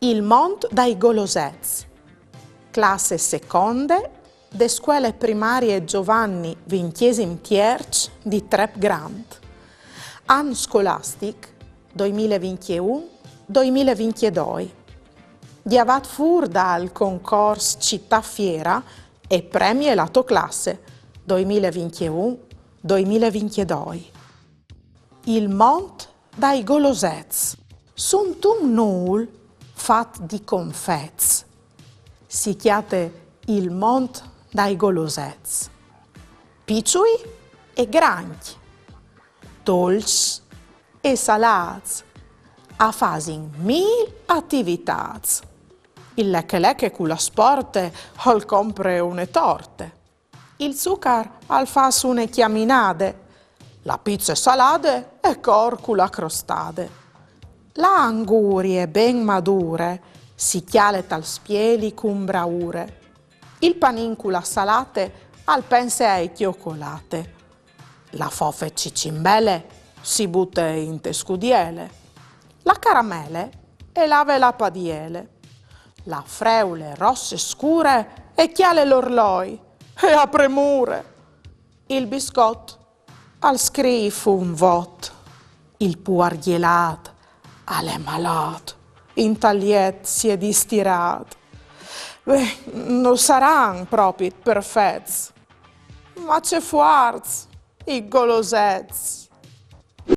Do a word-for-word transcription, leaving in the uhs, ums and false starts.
Il mont dai golosets. Classe seconde de scuele primarie Giovanni Vincjesim Tierç di Trep Grant. An scolastic doi mil e vincjeun doi mil e vincjedoi. Gjavât fûr dal concors Cità Fiera e premie la tô classe doi mil e vincjeun doi mil e vincjedoi. Il mont dai golosets. Suntun nûl fat di confets si cjate il mont dai golosets. Piçui e grancj, dolçs e salâts, a fasin mil ativitâts. Il leche leche cu la sporte al compre une torte. Il zucar al fâs une cjaminade, la pize salade e cor cu la crostade. La angurie ben madure si cjale tal spieli cun braure. Il panin cu la salate al pense ae cjocolate. La fofe cicimbele si bute inte scudiele. La caramele e lave la padiele. La freule rosse scure e cjale l'orloi e à premure. Il biscot al scrîf un vot. Il puar gjelât al è malât, intal jet si è distirât. Beh, no saran propit perfets. Ma ce fuarts, i golosets!